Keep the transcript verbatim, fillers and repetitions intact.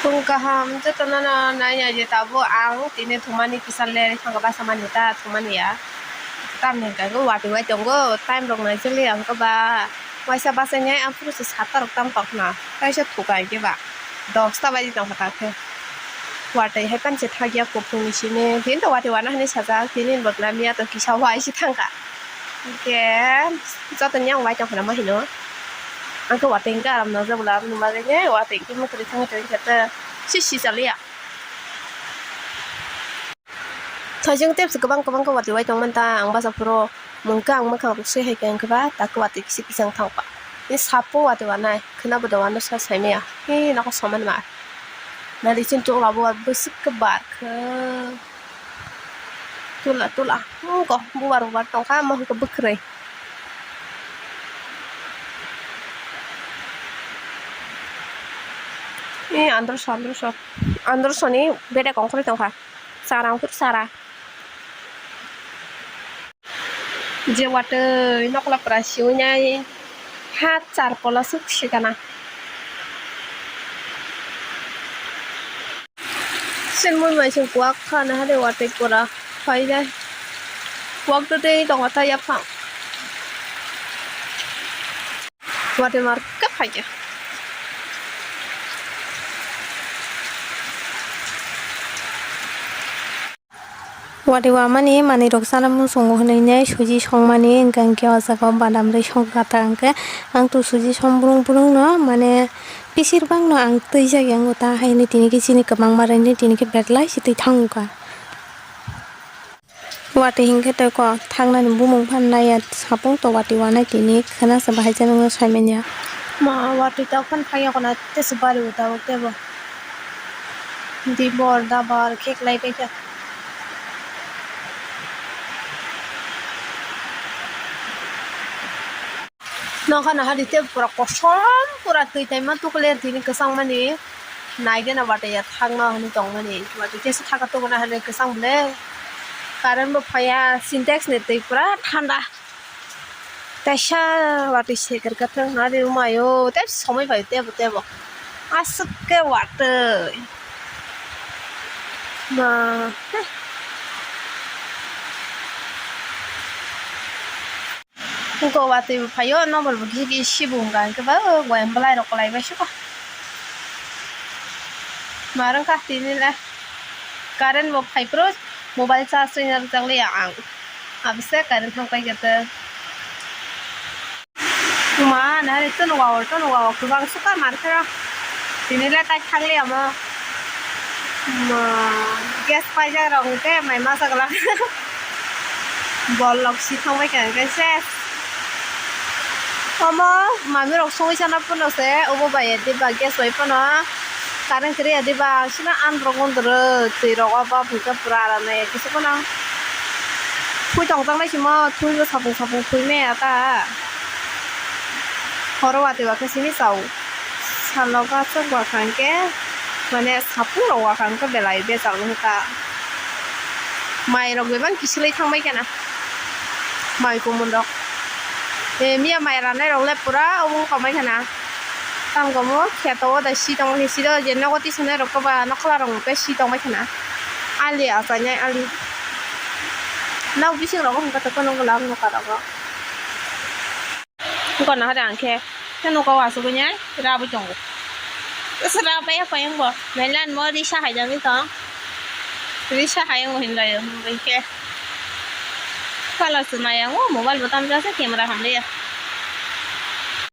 Kaham jotono no nai nai je tabuk ang tini thumani kisa lereng thangkha basa mani ta thumani ya. Tamni hwnkhe watwi wai tongo time rok naijakliya hwnkhe ba waisa bachai nai aphuru se satta rok tang tongkhna kaisa thuka hwnkhe ba dosta baji tongkha ta khe. Watwi hai panse thakya kuphungni simi tini to watwi wana hinwi sajak tini bwkla miya to kisa wai se thangkha. Hwnkhe joto ni ang wai tongkhna ma hino. Ang khe watwi hwnkhe aram nang jabula aboni bagwi khe watwi hwnkhe mwtwrwi thangwi tongwi khe ta sisi chaliya. Thaijwng tebse kwbang kwbang khe watwi wai tongmani ta ang basa phuru mungkha ang mwkhang rok sui hai khe wngkhe ba ta khe watwi kisa kisa wng thangkha. Ni sapo watwi wanai khwna bo de wano sa saimaya. He nokho somani ma. Nari chini chwla bo bwswk khe bar khe. Tula tula. Ungko bubar bubar tongkha, omo hwnkhe bwkhwrwi. Ee, androso, androso. Androsoni bedek ongkhorwi tongkha. Chara ongkhorwi chara. Je watwi nokla pura siwinai ha char pola swk sikana. Sen mui mai sing kuak kha na hade watwi pura phai jai. Kuak to tei tongo ta yaphang. Watwi mar khe phai khe. Watwi wamani manwi rok chana muchungo hwnwi nai suji songmani hwnkha hwnkhe o jaga o badam rwi songkha ta hwnkhe ang to suji song brung brung no mane pisir bang no ang twi jak yango ta haini tini khe chini kwbangma rwini tini khe belai se twi thangkha. Watwi hwnkhe tei kok thaknani bumung phano naiya sapung to watwi wanai tini khwna se bahai jani wngwi saimanya. Ma watwi tok phano phaiya khwna tei se bari o tabuk tebo. Dibor dabar khe kwlai paikha. Nokha nahardi tei pura kosom pura twi taima tukle tini kwchangmani naigena watwi ya thangna hwnwi tongmani watwi tei se thaka tongna hwnwi kwchang bwle current bo phaiya sintex ni twi pura thanda. Kaisa watwi seker kwthwng nari rwmaio tei somoi bai tebo tebo aswk khe watwi ma. Hugo watwi bo phaio nokbar bo kisi kisi sibu wngkha hwnkhe ba o wayam bwlai rok kwlai bai suko. Marwng kha tini le current bo phai phuru mobile charge rwna rwjak liya ang. Abose current thang paikha tei. Uma nari tono wao tono wao kwbang suka markhe o. Tini le tai thang liya mo. Gas paijak rok hwnkhe mai masa glak. Bol lok si thangbai kha hwnkhe se. Omo mami rok songwi sana phano se obo bai ya diba gas bai phano. Current kwrwi ya diba sina an rok undro twi rok obo hwnkhe pura aram nai ya kisa phano. Phui tong tang nai simo thui bo sapung sapung phui me ya ta. Horo watwi ba khe sini chao. Salo gachok ba kha hwnkhe mane sapung rok wa kha hwnkhe belai bejal wng kha. Mai rok bebak kisilwi thang bai kha na. Mai kumun rok. E miya mai ranai rok le pura obo wng tong bai kha na. Tamo khe mo kheto o da si tong si do je nogo tisonai rok ba nokla rok hwnkhe si tong bai kha na. Ali achainai ali. Nok bising rogo hwnkhe tongkha nokla nokla rogo. Nokha nahari ang khe, khe nokha o asugwi nai rabwi tongo. Ese rab bai ya payung bo, nailan mo risa hai jani tong. Risa hai ang hin lai hwnkhe. Phala se nai ang o mobile bo tamjak se camera hamle ya.